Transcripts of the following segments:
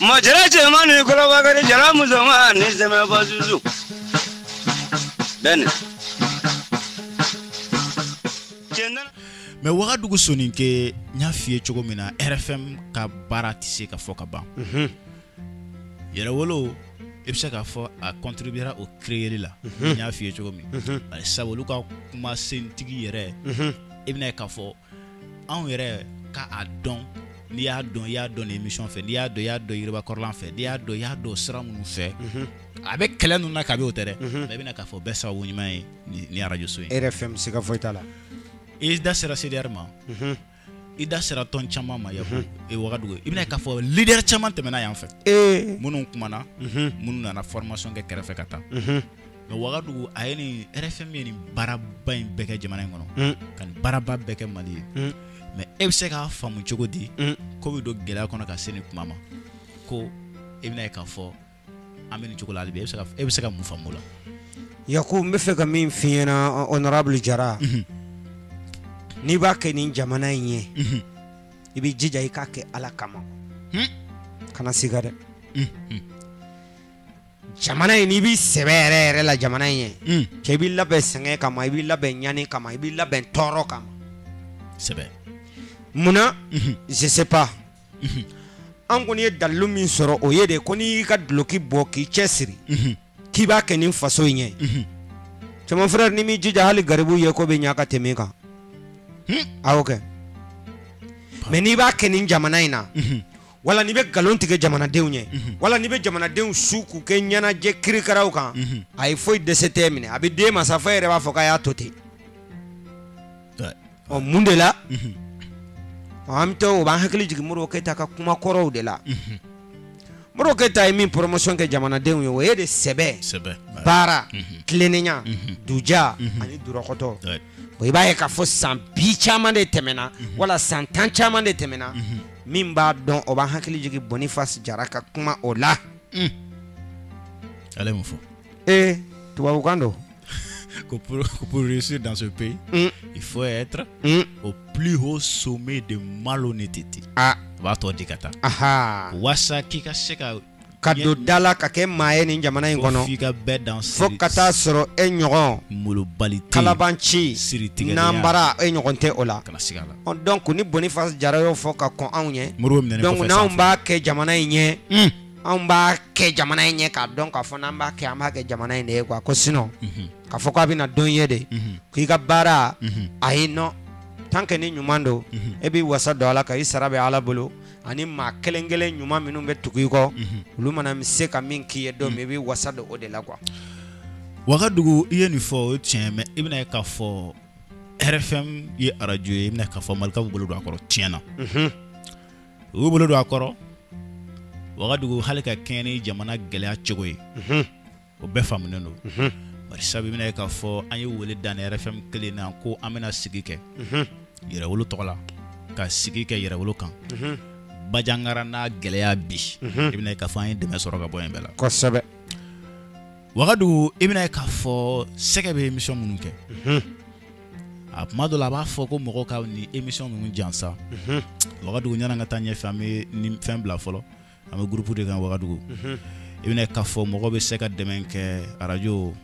Ma jara cɛman ni kɔrɔbakari jara musoman ni sɛmɛba susu bɛɛ. Mais Wagadugu Soninke, n y'a f'i ye cogo min na, RFM ka baara tɛ se ka fɔ ka ban. Yɛrɛwolo, i bɛ se k'a fɔ a contribuera o créer la. N y'a f'i ye cogo min, bari sabu olu ka kuma sentigi yɛrɛ, i bɛna ye k'a fɔ anw yɛrɛ ka a dɔn. N'i y'a dɔn, i y'a dɔn nin émission fɛ. N'i y'a dɔn, i y'a dɔn Yiriba Kɔrɔlan fɛ. N'i y'a dɔn, i y'a dɔn sira minnu fɛ. A bɛ kɛlɛ ninnu na kabi o tɛ dɛ, mais i bɛna k'a fɔ bɛɛ sababu ɲuman ye ni arajo so in. RFM, siga foyi t'a la. I da sera CDR ma, i da sera tɔn caman ma Yaku e Wagadugu. I bɛna k'a fɔ leader caman tɛmɛna yan fɛ, minnu kumana, minnu nana formation kɛ kɛrɛfɛ ka taa. Mais Wagadugu, a ye nin RFM ye nin baaraba in bɛɛ kɛ jamana in kɔnɔ, ka nin baaraba bɛɛ kɛ Mali ye. Mais e bɛ se k'a faamu cogo di ko bɛ don gɛlɛya kɔnɔ ka se nin kuma ma, ko e bɛna ye k'a fɔ an bɛ nin cogo la hali bi? E bɛ se ka mun faamu o la? Yaku, n bɛ fɛ ka min f'i ɲɛna, honorable Jara, n'i b'a kɛ nin jamana in ye, i b'i jija i k'a kɛ Ala kama, kana siga dɛ. Jamana in, n'i b'i sɛbɛ yɛrɛ yɛrɛ la jamana in ye, cɛ, i b'i labɛn sɛgɛn kama, i b'i labɛn ɲani kama, i b'i labɛn tɔɔrɔ kama. Sɛbɛ. Munna? Je sais pas. An kɔni ye dalilu min sɔrɔ, o ye de ko n'i y'i ka duloki bɔ k'i cɛ siri k'i b'a kɛ nin faso in ye, cɛ, mon frère, n'i m'i jija, hali garibu ye ko bɛ ɲa ka tɛmɛ i kan. A y'o kɛ. Mais n'i b'a kɛ nin jamana in na, wala n'i bɛ nkalon tigɛ jamanadenw ye, wala n'i bɛ jamanadenw su k'u kɛ ɲɛnajɛ kirikaraw kan, a ye foyi dɛsɛ tɛ minɛ, a bɛ den ma sa fo e yɛrɛ b'a fɔ k'a y'a to ten. Ɔ, mun de la an bɛ taa? O b'an hakili jigin Modibo Keyita ka kuma kɔrɔw de la. Modibo Keyita ye min promotion kɛ jamanadenw ye, o ye de sɛbɛ, sɛbɛ, baara, tilennenya, duja ani durɔkɔtɔ. Bon, i b'a ye k'a fɔ san bi caman de tɛmɛna, wala san 10 caman de tɛmɛna. Min b'a dɔn, o b'an hakili jigin Boniface Jara ka kuma o la. Ale mun fɔ? Ee, tubabukan don. Que pour réussir dans ce pays, il faut être au plus haut sommet de malhonnêteté. A b'a tɔ di ka taa. Wasa k'i ka se ka Ka don da la ka kɛ maa ye nin jamana in kɔnɔ, f'i ka bɛɛ dan. Fo ka taa sɔrɔ e ɲɔgɔn molobali tɛ yen. Kalabanci siritigɛlenya. Nanbara, e ɲɔgɔn tɛ o la. Kana siga a la. Ɔ, donc ni Boniface Jara y'o fɔ ka kɔn anw ɲɛ, Modibo minɛnen donc kɔfɛ n'anw sanfɛ. b'a kɛ jamana in ɲɛ, anw b'a kɛ jamana in ɲɛ k'a dɔn k'a fɔ n'an b'a kɛ, an b'a kɛ jamana in de ye quoi. Ko sinon k'a fɔ k'a bɛna dɔn ye de k'i ka baara, ayi, non. Tant que ni ɲuman don, e b'i wasa don ala ka i sara bɛ Ala bolo, ani maa kelen kelen ɲuman minnu bɛ tugu i kɔ, olu mana se ka min k'i ye don min, i b'i wasa don o de la quoi. Wagadugu, i ye nin fɔ, o ye tiɲɛ. Mais i bɛna ye k'a fɔ RFM ye arajo ye, i bɛna k'a fɔ Malikaw bolo don a kɔrɔ tiɲɛ na. U y'u bolo don a kɔrɔ Wagadugu, hali ka kɛɲɛ ni jamana gɛlɛya cogo ye, o bɛɛ faamunen don. Bari sabu i bɛna ye k'a fɔ an ye wele da ni RFM kelen na ko an bɛna sigi kɛ yɛrɛwolo tɔgɔ la, ka sigi kɛ yɛrɛwolo kan Bajangara n'a gɛlɛya bi. I bɛna ye k'a fɔ an ye dɛmɛ sɔrɔ ka bɔ yen bɛɛ la. Wagadugu, i bɛna ye k'a fɔ sɛgɛ bɛ émission minnu kɛ, a kuma dɔ la a b'a fɔ ko mɔgɔw ka nin émission ninnu jansa. Wagadugu, ɲan'an ka taa ɲɛfɛ, an bɛ ni fɛn bila fɔlɔ, an bɛ groupe de kan. Wagadugu, i bɛna ye k'a fɔ mɔgɔw bɛ se ka dɛmɛ kɛ arajo,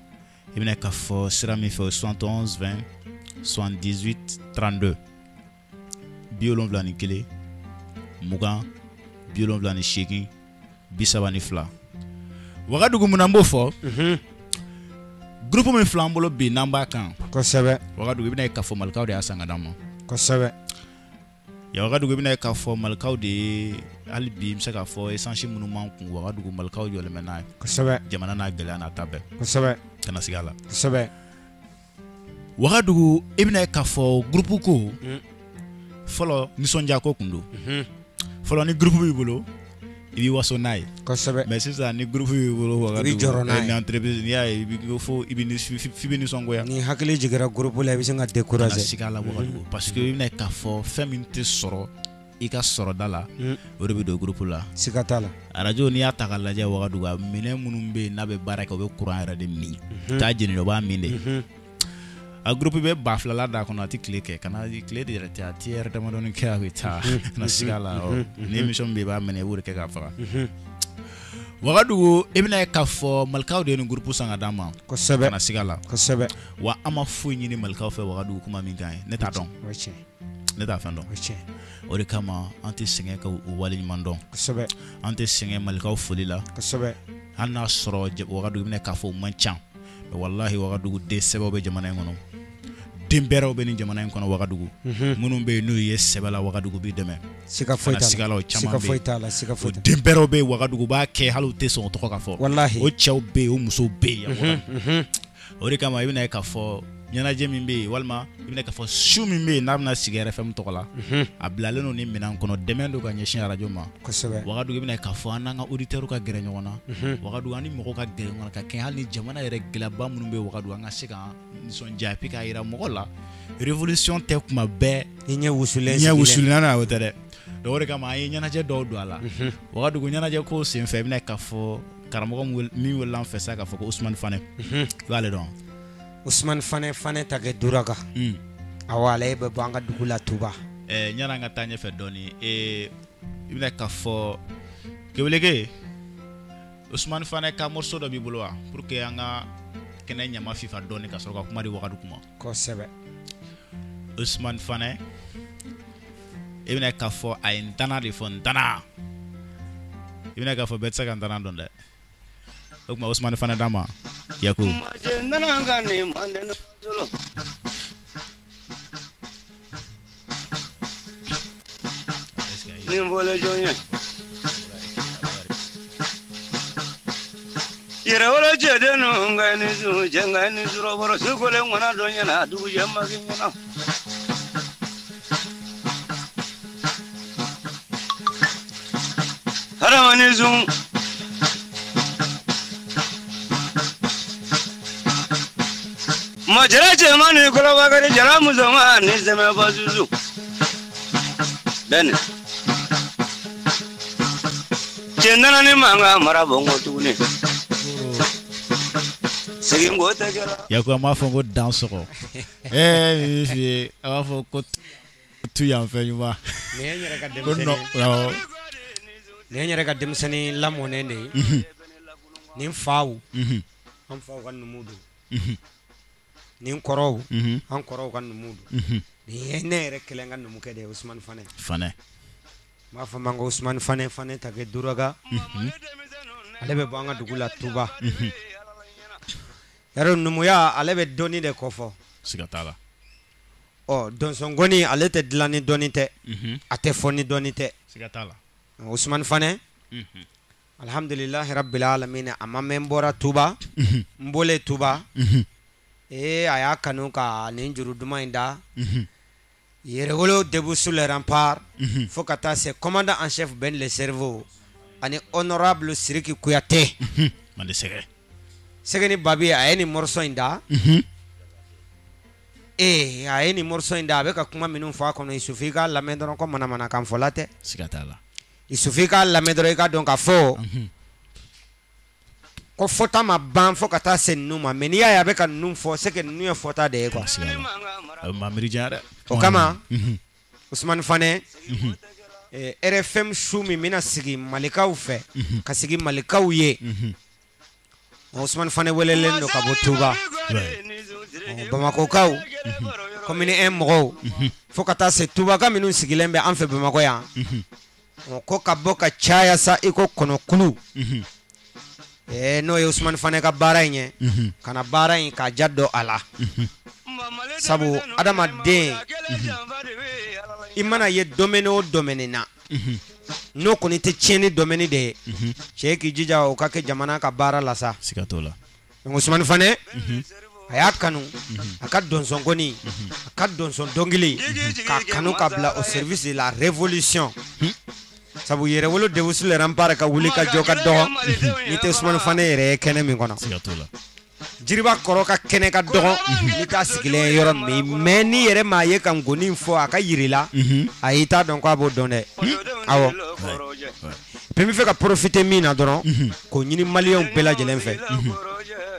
i bɛna ye k'a fɔ sira min fɛ, o ye 71 20 78 32, 71 20 78 32. Wagadugu, mun na n b'o fɔ? Groupe min filɛ an bolo bi n'an b'a kan, Wagadugu, i bɛna ye k'a fɔ Malikaw de y'a san ka d'an ma. Ya Wagadugu, i bɛna ye k'a fɔ Malikaw de ye, hali bi n bɛ se k'a fɔ essence minnu b'an kun, Wagadugu, Malikaw jɔlen bɛ n'a ye. Jamana n'a gɛlɛya n'a ta bɛɛ. Kana siga a la. Wagadugu, i bɛna ye k'a fɔ groupe ko fɔlɔ, nisɔndiya ko kun don. Fɔlɔ, ni groupe b'i bolo, i b'i waso n'a ye. Mais sisan, ni groupe b'i bolo, I b'i jɔrɔ n'a ye. Ni entreprise, n'i y'a ye, i bɛ fo i bɛ f'i bɛ nisɔngoya. Ni hakili jiginra groupe la, i bɛ sin ka Kana décourager. Siga a la Wagadugu, parce que i bɛna ye k'a fɔ fɛn min tɛ sɔrɔ i ka sɔrɔda la, o de bɛ don groupe la. Siga t'a la. Arajo, n'i y'a ta k'a lajɛ Wagadugu, a minɛn minnu bɛ yen n'a bɛ baara kɛ, o bɛ courant yɛrɛ de min, taa jeni, o b'a min de. A groupe bɛ 2000 la d'a kɔnɔ, a tɛ tile kɛ, ka na tile de yɛrɛ tɛ, a tɛ yɛrɛ damadɔni kɛ, a bɛ taa ka na siga la. Ni émission min bɛ yen, i b'a minɛ, i b'o de kɛ k'a faga. Wagadugu, i bɛna ye k'a fɔ Malikaw de ye nin groupe san ka d'an ma. Kosɛbɛ. Ka na siga la. Kosɛbɛ. Wa an ma foyi ɲini Malikaw fɛ Wagadugu kuma min kan ye, ne t'a dɔn. O ye tiɲɛ. Ne t'a fɛn dɔn. O ye tiɲɛ. O de kama an tɛ sɛgɛn ka u waleɲuman dɔn. Kosɛbɛ. An tɛ sɛgɛn Malikaw foli la. Kosɛbɛ. Hali n'a sɔrɔ Wagadugu bɛna k'a fɔ u man ca, mais walahi Wagadugu den sɛbɛw bɛ jamana in kɔnɔ, den bɛrɛw bɛ nin jamana in kɔnɔ Wagadugu. Minnu bɛ yen n'u ye sɛbɛ la, Wagadugu b'i dɛmɛ. Siga foyi t'a la. Siga la, o caman Siga foyi t'a la, siga foyi t'a la. Den bɛrɛw bɛ yen Wagadugu, b'a kɛ hali u tɛ sɔn o tɔgɔ ka fɔ. Walahi. O cɛw bɛ yen, o musow bɛ yen. O de kama i bɛna ye k'a fɔ ɲɛnajɛ min bɛ yen, walima i bɛna k'a fɔ su min bɛ yen n'a bɛna sigi RFM tɔgɔ la, a bilalen don ni minɛn kɔnɔ, dɛmɛ don ka ɲɛsin arajo ma. Kosɛbɛ. Wagadugu, i bɛna k'a fɔ an n'an ka auditeurs ka gɛrɛ ɲɔgɔn na. Wagadugu, an ni mɔgɔw ka gɛrɛ ɲɔgɔn na ka kɛ hali ni jamana yɛrɛ gɛlɛyaba minnu bɛ Wagadugu, an ka se ka nisɔndiya et puis k'a yira mɔgɔ la révolution tɛ kuma bɛɛ i ɲɛ wusulen ɲɛ wusulen na, o tɛ dɛ. Donc o de kama an ye ɲɛnajɛ dɔw don a la. Wagadugu ɲɛnajɛ ko senfɛ, i bɛna k'a fɔ karamɔgɔ min welela an fɛ sa k'a fɔ ko Ousmane Fane, i b'ale dɔn. Ousmane Fane, Fane ta kɛ Duraga. Awɔ, ale bɛ bɔ an ka dugu la Tuba. Ɲan'an ka taa ɲɛfɛ dɔɔni, i bɛna k'a fɔ Keweleke, Ousmane Fane ka morceau dɔ b'i bolo wa, pour que an ka kɛnɛ ɲama fifa dɔɔni ka sɔrɔ ka kuma di Wagadugu ma. Kosɛbɛ. Ousmane Fane, i bɛna k'a fɔ a ye ntana de fɔ, ntana. I bɛna k'a fɔ bɛɛ tɛ se ka ntana dɔn dɛ. O tuma Ousmane Fane d'a ma Yaku. Yɛrɛwolo cɛden nka ni su cɛ nka ni surɔbɔrɔ sukolen ŋɔna dɔ ɲɛna dugujɛ maki ɲɛna. Hadama sun. Majara cɛman ni kɔlɔbakari jara musoman ni sɛmɛba susu. Bɛnni. Cɛ nana ni mankan mara bɔnko tuguni. Segin ko tɛ kɛra. Yaku, an b'a fɔ ko dan sɔgɔ. Ɛɛ a b'a fɔ ko tu yan fɛn ɲuman. Nin ye n yɛrɛ ka denmisɛnnin. Nin ye n yɛrɛ ka denmisɛnnin lamɔnen de ye. Nin faw. An faw ka numuw don. Nin kɔrɔw, an kɔrɔw ka numuw don. Nin ye ne yɛrɛ kelen ka numukɛ de ye, Ousmane Fane. Fane. N b'a fɔ ma ko Ousmane Fane, Fane ta kɛ Duraga. Ale bɛ bɔ an ka dugu la Tuba. Yarɔ, numuya ale bɛ dɔnni de kɔfɔ. Siga t'a la. Ɔ, donsongɔnni ale tɛ dilan ni dɔnni tɛ. A tɛ fɔ ni dɔnni tɛ. Siga t'a la. Ousmane Fane. Alhamdulilahi rabbil alamin, a ma mɛn n bɔra Tuba. N bɔlen Tuba. Ee, a y'a kanu ka nin juru duman in da. Yɛrɛwolo debout sur les remparts. Fo ka taa se commandant en chef Ben le Cerveau ani honorable Sidiki Kouyaté. Mande sɛgɛ. Sɛgɛ ni Babi, a ye nin morceau in da. Ee, a ye nin morceau in da, a bɛ ka kuma minnu fɔ a kɔnɔ, il suffit i k'a lamɛn dɔrɔn ko manamanakan fɔla tɛ. Siga t'a la. Il suffit k'a lamɛn dɔrɔn i k'a dɔn k'a fɔ ko fɔta ma ban fo ka taa se ninnu ma, mais n'i y'a ye a bɛ ka ninnu fɔ, c'est que ninnu ye fɔta de ye quoi. A bɛ maa miiri janya dɛ. O kama Ousmane Fane, RFM su min bɛna sigi Malikaw fɛ, ka sigi Malikaw ye, Ousmane Fane welelen don ka bɔ Tuba. Bamakɔkaw, commune 1 mɔgɔw, fo ka taa se Tubaka minnu sigilen bɛ an fɛ Bamakɔ yan, ko ka bɔ ka caya sa i ko kɔnɔkulu. N'o ye Ousmane Fane ka baara in ye, ka na baara in k'a ja dɔn a la. Sabu adamaden, i mana ye domaine o domaine na, n'o kɔni tɛ tiɲɛni domaine de ye, cɛ k'i jija o ka kɛ jamana ka baara la sa. Siga t'o la. Donc Ousmane Fane, a y'a kanu, a ka donsongɔnni, a ka donson dɔnkili, k'a kanu ka bila au service de la révolution. Sabu Yɛrɛwolo debout sur les remparts ka wuli ka jɔ ka dɔgɔ n'i tɛ Ousmane Fane yɛrɛ ye kɛnɛ min kɔnɔ. Siga t'o la. Jiriba kɔrɔ ka kɛnɛ ka dɔgɔ n'i t'a sigilen ye yɔrɔ min, mais n'i yɛrɛ m'a ye ka ngɔni fɔ a ka yiri la, a y'i t'a dɔn k'a b'o dɔn dɛ. Awɔ. Puis n bɛ fɛ ka profiter min na dɔrɔn, k'o ɲini maliyɛnw bɛɛ lajɛlen fɛ.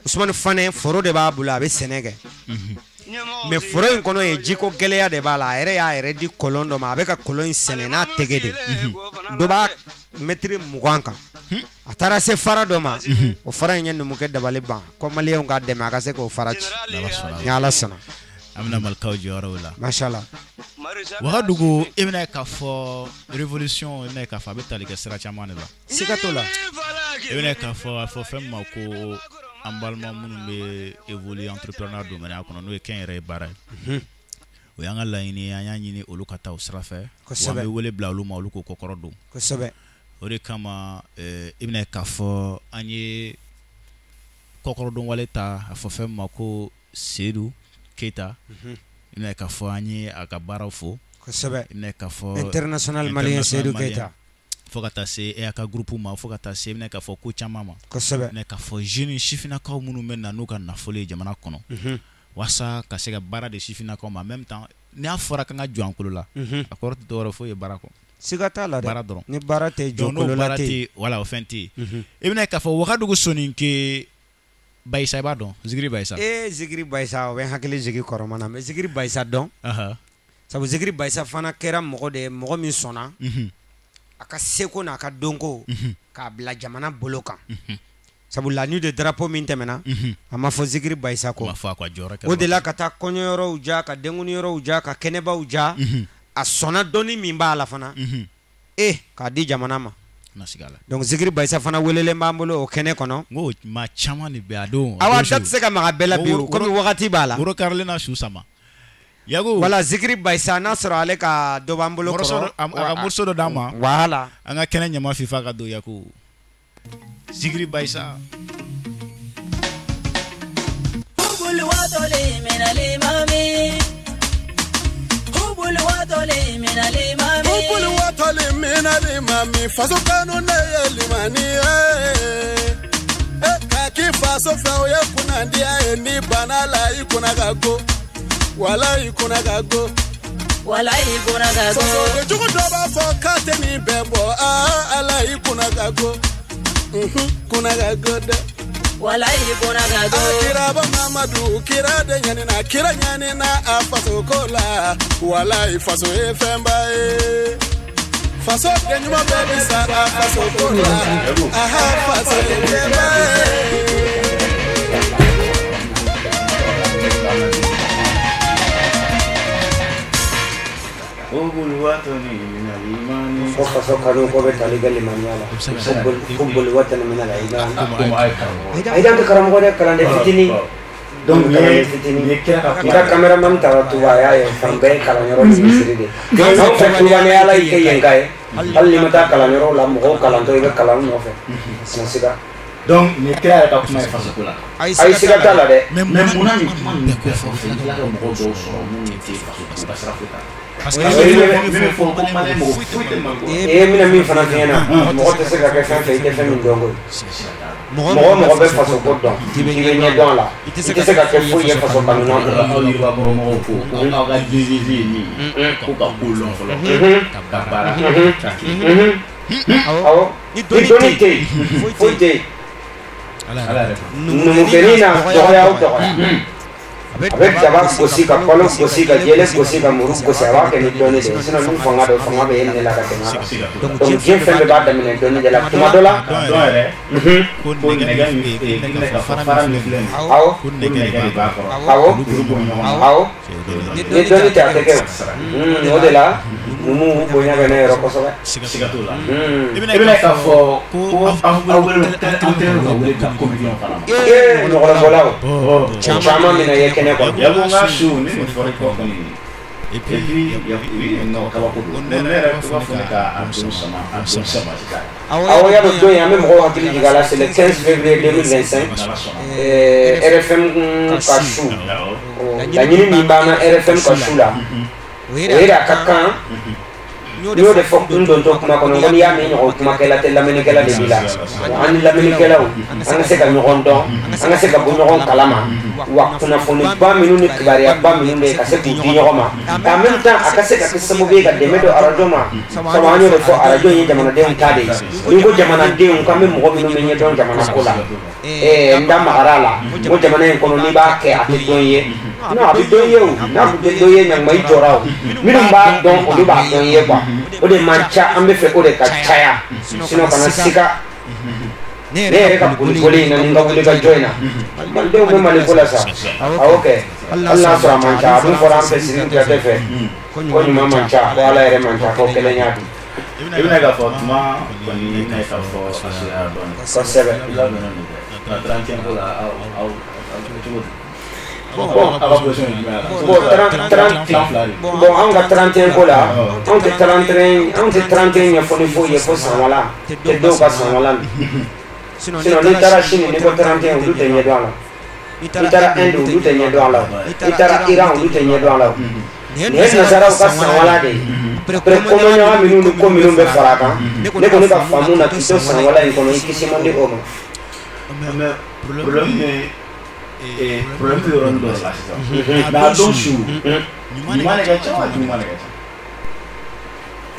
Ousmane Fane foro de b'a bolo, a bɛ sɛnɛ kɛ. Mais foro in kɔnɔ yen jiko gɛlɛya de b'a la. A yɛrɛ y'a yɛrɛ di kɔlɔn dɔ ma, a bɛ ka kɔlɔn in sɛnɛ n'a tɛgɛ de. Dɔ b'a mɛtiri 20 kan. A taara se fara dɔ ma, o fara in ye numukɛ dabali ban ko maliyɛnw k'a dɛmɛ a ka se k'o fara ci. Ni Ala sɔnna. An bɛna Malikaw jɔyɔrɔ la. Mashallah. Wagadugu, i bɛna k'a fɔ révolution, i bɛna k'a fɔ a bɛ tali kɛ sira caman de la. Siga t'o la. I bɛna k'a fɔ a fɔ fɛn min ma ko an balima minnu bɛ évoluer entrepreneur domaine kɔnɔ, n'o ye kɛnyɛrɛye baara ye. O y'an ka laɲini ye, an y'a ɲini olu ka taa o sira fɛ. Kosɛbɛ. Wa an bɛ wele bila olu ma, olu k'o kɔkɔrɔ don. Kosɛbɛ. O de kama i bɛna k'a fɔ an ye kɔkɔrɔdon wale ta a fɔ fɛn min ma ko Seydou Keita. I bɛna k'a fɔ an ye a ka baaraw fo. Kosɛbɛ. I bɛna k'a fɔ international malien Seydou Keita. Fo ka taa se e ka groupe ma, fo ka taa se i bɛna k'a fɔ ko caman ma. Kosɛbɛ. I bɛna k'a fɔ jeunes sifinnakaw minnu bɛ na n'u ka nafolo ye jamana kɔnɔ. Walasa ka se ka baara de sifinnakaw ma. En même temps, n'a fɔra k'an ka jɔ an kolo la, a kɔrɔ tɛ dɔwɛrɛ foyi ye baara kɔ. Siga t'a la dɛ. Baara dɔrɔn. Ni baara tɛ jɔ kolo la tɛ yen. Voilà, o fɛn tɛ yen. I bɛna k'a fɔ Wagadugu Soninke Bayisa, i b'a dɔn Zikiri Bayisa. Ee Zikiri Bayisa, o bɛ n hakili jigin kɔrɔma na, n bɛ Zikiri Bayisa dɔn. Sabu Zikiri Bayisa fana kɛra mɔgɔ de ye, mɔgɔ min sɔnna a ka seko n'a ka dɔnko k'a bila jamana bolo kan. Sabu la nuit de drapeau min tɛmɛna, a ma fɔ Zikiri Bayisa kɔ. O de la ka taa kɔɲɔyɔrɔw ja, ka denkunyɔrɔw ja, ka kɛnɛbaw ja. A sɔnna dɔnni min b'a la fana, k'a di jamana ma. Donc Zikiri Bayisa fana welelen b'an bolo o kɛnɛ kɔnɔ. N ko maa caman de bɛ a don. Awa, da tɛ se ka maga bɛɛ la bi o, komi wagati b'a la. Woro karilen na su sama. Yago. Voilà, Zikiri Bayisa, n'a sɔrɔ ale ka dɔ b'an bolo kɔrɔ. A ka morceau dɔ d'an ma. Voilà. An ka kɛnɛ ɲama fifa ka don Yago. Zikiri Bayisa. Faso kanu ne ye limani ye, ka k'i faso fɛ o ye kunnadiya ye, ni bana la i kunna ka go, wala i kunna ka go, wala i kunna ka go. Sosoden jugu dɔ b'a fɔ k'a tɛ nin bɛɛ bɔ, aa ala i kunna ka go, kunna ka go dɛ, wala i kunna ka go. Kiraba Mamadu, kira de ɲanina, kira ɲanina a faso ko la, wala i faso ye fɛnba ye. Faso den ɲuman bɛɛ bi sara faso ko la, aha faso ye fɛnba ye. Ko faso kanu ko bɛ tali kɛ limaniya la. Hubbul watani minal iman. Ayi dan tɛ karamɔgɔ dɛ, kalanden fitinin. Donc kalanden fitinin. N ka cameraman taara Tuba, a y'a ye fan bɛɛ ye kalanyɔrɔ ni misiri de. N'aw fɛ Tuba ni Ala y'i kɛ yen ka ye, hali n'i ma taa kalanyɔrɔw la, mɔgɔw kalantɔ i bɛ kalan u nɔfɛ. Na siga. Donc nin kira yɛrɛ ka kuma ye faso ko la. Ayi siga t'a la dɛ. Mais munna nin kuma ninnu bɛɛ fɔ i tila ka mɔgɔ dɔw sɔrɔ minnu tɛ faso ko ka sira foyi t'a la. Parce que min fɔ ko maliyɛn mɔgɔ foyi tɛ Mali ko. E bɛna min fana f'i ɲɛna, mɔgɔ tɛ se ka kɛ fɛn fɛn i tɛ fɛn min dɔn koyi. Mɔgɔ mɔgɔ bɛ faso ko dɔn, k'i bɛ ɲɛ dɔn a la, i tɛ se ka kɛ foyi ye faso kanu nɔ. Aw yiribakɔrɔmɔgɔw ko ko aw ka devise ye min ye, ko ka ko lɔn fɔlɔ, ka baara ka kɛ. Awɔ, ni dɔnni tɛ yen, foyi tɛ yen. Numukɛnin na dɔgɔya o dɔgɔya, a bɛ jaba gosi ka kɔlɔn gosi ka jɛlɛ gosi ka muru gosi, a b'a kɛ ni dɔnni de ye. Sinon ni fanga don, fanga bɛ e ne la ka tɛmɛ a kan. Donc diɲɛ fɛn bɛɛ b'a daminɛ dɔnni de la. Tuma dɔ la, dɔn yɛrɛ, ko nɛgɛ min fara min filɛ nin ye, awɔ, ko nɛgɛ de b'a kɔrɔ, awɔ, olu bɔ ɲɔgɔn na, awɔ, ni dɔnni tɛ a tɛ kɛ o. O de la numuw bonya bɛ ne yɔrɔ kosɛbɛ. Siga t'o la. I bɛna k'a fɔ ko aw wele an kɛlen don ka wele bila comédien fana ma. Ee ɲɔgɔlɔnbɔlaw caman minɛ ye kɛnɛ kɔnɔ. Yago n ka su ni nin fɔra i kɔ kɔni. Et puis non kabako don. Ne yɛrɛ b'a fɔ ne ka a don sama a don sama sisan. Awɔ, y'a dɔn don in an bɛ mɔgɔw hakili jigin a la, c'est le 15 février 2025. RFM ka su. Laɲini min b'an na RFM ka su la, o ye de a ka kan. N y'o de fɔ n dontɔ kuma kɔnɔ, ko n'i y'a mɛn ɲɔgɔn kumakɛla tɛ, lamɛnnikɛla de b'i la. An ni lamɛnnikɛlaw, an ka se ka ɲɔgɔn dɔn, an ka se ka bɔ ɲɔgɔn kalama, wa kunnafoniba minnu ni kibaruyaba minnu bɛ yen, ka se k'u di ɲɔgɔn ma. En même temps, a ka se ka kɛ sababu ye ka dɛmɛ don arajo ma. Sabu an y'o de fɔ, arajo ye jamanadenw ta de ye. Ni ko jamanadenw, k'an bɛ mɔgɔ minnu bɛ ɲɛdɔn jamana ko la, n da magara a la, n ko jamana in kɔnɔ n'i b'a kɛ a tɛ dɔn i ye. Non, a bɛ dɔn i ye o, n'a tun tɛ dɔn i ye ɲanguma i jɔra o. Minnu b'a dɔn olu b'a dɔn i ye quoi. O de man ca, an bɛ fɛ o de ka caya. Sinon kana siga. Ne yɛrɛ ka boliboli in na ni n ka wulikajɔ in na, malidenw bɛ Maliko la sa. Awɔ kɛ, hali n'a sɔrɔ a man ca, a dun fɔra an fɛ Sidiki Kuyatɛ fɛ ko ɲuman man ca, ko Ala yɛrɛ man ca, ko kelen y'a dun. I bɛna k'a fɔ tuma kɔni, i bɛna k'a fɔ a surunyara dɔɔnin. Kosɛbɛ. I labɛnnen don dɛ. Nka 31 ko la, aw cogo di? Bon, aw ka position ye jumɛn ye a la? Bon, 30 Tan fila de. Bon, anw ka 31 ko la, anw tɛ 31, anw tɛ 31 ɲɛfɔ ni foyi ye fo sanwala tɛ dɔw ka sanwala nin. Sinon n'i taara Chine, n'i ko 31, olu tɛ ɲɛ dɔn a la. N'i taara Inde, olu tɛ ɲɛ dɔn a la. N'i taara Iran, olu tɛ ɲɛ dɔn a la. Nin ye nasaraw ka sanwala de ye. Après kɔmɔɲaga minnu ni ko minnu bɛ fara a kan, ne kɔni ka faamu na, k'i to sanwala in kɔnɔ, i kisi man di o ma. Mais problème bɛ yɔrɔnin dɔ de la sisan. Mais a don su, ɲuman de ka ca wa juguman de ka ca?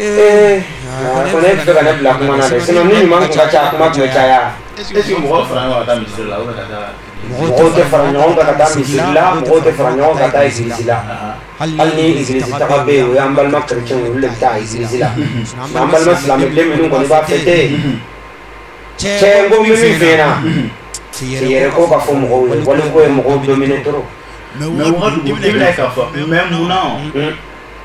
Ee, ko ne tɛ fɛ ka ne bila kuma na dɛ, sinon ni ɲuman tun ka ca, a kuma tun bɛ caya. Est ce que mɔgɔw fara ɲɔgɔn kan ka taa misiri la ou bien ka taa? Mɔgɔw tɛ fara ɲɔgɔn kan ka taa misiri la, mɔgɔw tɛ fara ɲɔgɔn kan ka taa egilizi la. Hali ni egilizi taga bɛ yen, o y'an balima chrétien, olu de bɛ taa egilizi la. An balima silamɛden minnu kɔni b'a fêter, cɛ, n ko n bɛ min f'i ɲɛna, yɛrɛ ko ka fɔ mɔgɔw ye, waliko ye mɔgɔw dominer trop. Mais Wagadugu, i bɛna k'a fɔ, mais munna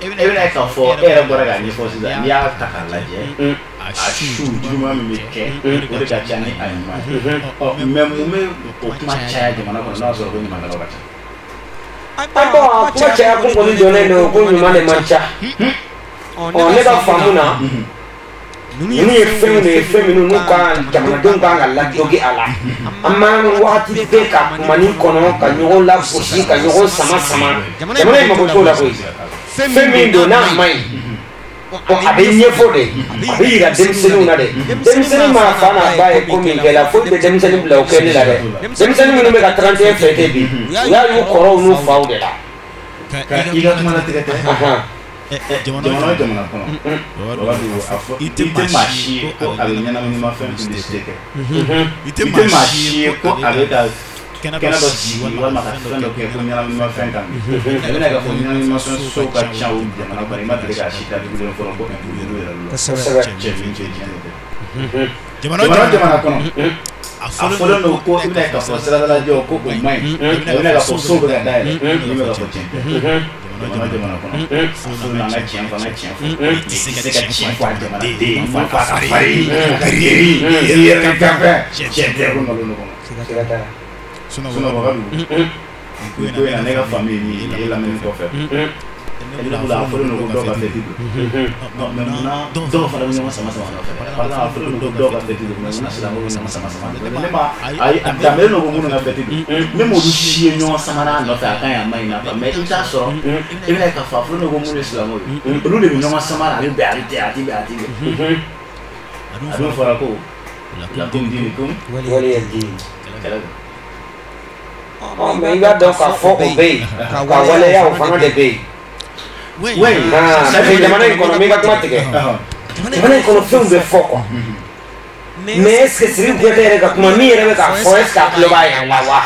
e bɛna k'a fɔ e yɛrɛ bɔra k'a ɲɛfɔ sisan, n'i y'a ta k'a lajɛ, a su juguman min bɛ kɛ, o de ka ca ni a ɲuman ye. Ɔ, mais mun bɛ o kuma caya jamana kɔnɔ n'a y'a sɔrɔ ko ɲumankɛlaw ka ca? Ah bon, a kuma caya kun kɔni dɔnnen don ko ɲuman de man ca. Ɔ, ne ka faamu na, ninnu ye fɛnw de ye, fɛn minnu n'u kan jamanadenw kan ka lajogi a la. An m'an wagati bɛɛ ka kumani kɔnɔ ka ɲɔgɔn lagosi, ka ɲɔgɔn sama sama. Jamana in mago t'o la koyi. Fɛn min don n'a man ɲi, a bɛ ɲɛfɔ de, a bɛ yira denmisɛnninw na dɛ. Denmisɛnnin maa fa n'a ba ye ko min kɛ la, foyi tɛ denmisɛnnin bila o kɛli la dɛ. Denmisɛnnin minnu bɛ ka 31 fêter bi, u y'a y'u kɔrɔw n'u faw de la. Ka i ka kuma latigɛ tɛ. Jamana o jamana kɔnɔ, Wagadugu, a fɔ i tɛ maa si ye ko a bɛ ɲɛnaminimafɛn publicité kɛ. I tɛ maa si ye ko a bɛ ka kɛnɛ dɔ sigi walima ka fɛn dɔ kɛ ko ɲɛnaminimafɛn kan. I bɛna k'a fɔ ɲɛnaminimafɛn sow ka ca o jamana kɔnɔ, i ma deli k'a si datugulen fɔlɔ ko impôt yɛrɛ la. Cɛ min tɛ tiɲɛ tɛ. Jamana o jamana kɔnɔ, a fɔlen don ko i bɛna k'a fɔ siradalajɔ ko o man ɲi, i bɛna k'a fɔ sow bɛ ka dayɛlɛ, i bɛna k'a fɔ tiɲɛ tɛ. Jamana jamana kɔnɔ, a fɔlen don an ka tiɲɛ fɔ, an ka tiɲɛ fɔ. I tɛ se ka tiɲɛ fɔ a jamanaden fo a ka farin, a ka geri, i yɛrɛ ka fɛn, tiɲɛ tɛ ko nkalon don kɔnɔ. Sinon Wagadugu, nin ko in na, ne ka faamu ye min ye e lamɛnni kɔfɛ, ne bolo a fɔlen don ko dɔw ka fête don, mais munna dɔw fana bɛ ɲɔgɔn sama sama nɔfɛ? Par exemple, a fɔlen don ko dɔw ka fête don, mais munna silamɛw bɛ ɲɔgɔn sama sama nɔfɛ? Ne ma ayi, a danbelen don ko minnu ka fête don, ne m'olu si ye ɲɔgɔn sama n'a nɔfɛ, a ka ɲi a ma ɲi na, mais i bɛ taa sɔrɔ i bɛna k'a fɔ a fɔlen don ko minnu ye silamɛw ye, olu de bɛ ɲɔgɔn sama na, a bɛ bɛn a bɛ tɛ, a tɛ bɛn a tɛ bɛn. A dun fɔra ko lakum dinukum waliya diin. Kɛlɛ don. Ɔ, mais i b'a dɔn k'a fɔ o bɛ yen, ka waleya o fana de bɛ yen. Oui, parce que jamana in kɔnɔ, n b'i ka kuma tigɛ, jamana in kɔnɔ fɛnw bɛ fɔ quoi. Mais est ce que Sidiki Kuyatɛ yɛrɛ ka kuma min yɛrɛ bɛ k'a fɔ, est ce que a tulo b'a yɛrɛ la wa?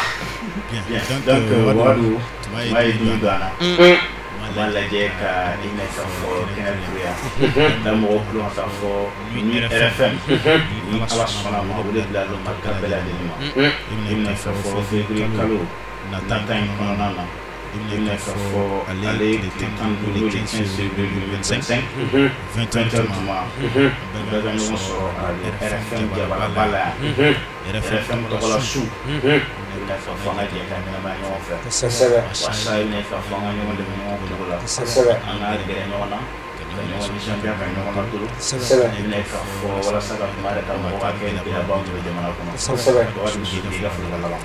Bien, donc Wagadugu, tuma ye dimi don an na. An b'a lajɛ ka i minɛ k'a fɔ kɛnɛ turuya da mɔgɔw tulo kan k'a fɔ ni RFM, ni Ala sɔnna ma, wele bila don Malika bɛɛ lajɛlen ma. I minɛ k'a fɔ février kalo nata in kɔnɔna na, i minɛ k'a fɔ ale tile 15, n'o ye 15 février 2025, 20 heures tuma, bɛɛ ka ɲɔgɔn sɔrɔ arajo RFM jabaraba la yan, RFM tɔgɔla su. I bɛna k'a fɔ an ka jɛ ka ɲɛnamaya ɲɔgɔn fɛ, walasa i bɛna k'a fɔ an ka ɲɔgɔn dɛmɛ ɲɔgɔn kungo la, an ka gɛrɛ ɲɔgɔn na, ka ɲɔgɔn nisɔndiya, ka ɲɔgɔn latolo. I bɛna k'a fɔ walasa ka tuma yɛrɛ ta mɔgɔ ka kɛ gɛlɛyaba min bɛ jamana kɔnɔ. Wagadugu, i ka folikan laban.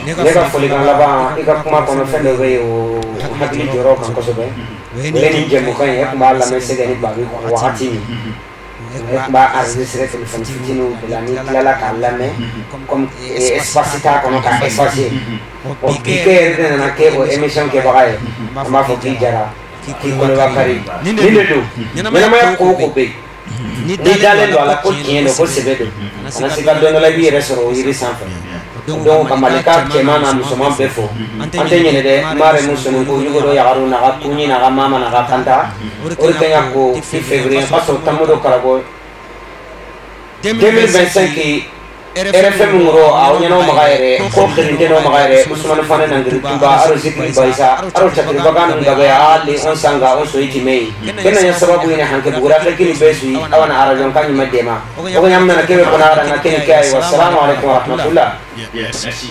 Ne ka folikan laban, i ka kuma kɔnɔ fɛn dɔ bɛ yen, o hakili jɔyɔrɔ kan kosɛbɛ. O ye nin jɛmukan in, e tun b'a lamɛn Sɛgɛ ni Babi kɔnɔ wagati min, e tun b'a enregistré téléphone fitininw de la, n'i tilala k'a lamɛn, comme espace t'a kɔnɔ k'a effacer. Ɔ, bi kɛ yɛrɛ de nana kɛ o émission kɛbaga ye. An b'a fɔ k'i jara, k'i koloba kari. Nin de don, ɲɛnamaya ko o ko bɛ yen. N'i dalen don a la ko tiɲɛ don, ko sɛbɛ don, kana siga, don dɔ la i b'i yɛrɛ sɔrɔ o yiri sanfɛ. Donc ka Malika cɛman n'a musoman bɛɛ fo, an tɛ ɲinɛ dɛ. Mare musonin ko yugo dɔ yagaru n'a ka kuɲi n'a ka mama n'a ka kanta, o de kɛɲa ko 6 février ka sɔrɔ Tamodo Karabɔ 2025 RFM ngoro aw ɲɛna maga yɛrɛ ko kirinte no maga yɛrɛ Usmane Fane nangiri Tuba aro zikiri bayisa aro cakiri bagan ngabe ali on sanga on soyi timei kena nya sababu ina hanke bugura ke kini besu awana arajon kan nyuma dema o nyam na kebe kona ara na kene kai. Wassalamu alaikum wa rahmatullah. Merci.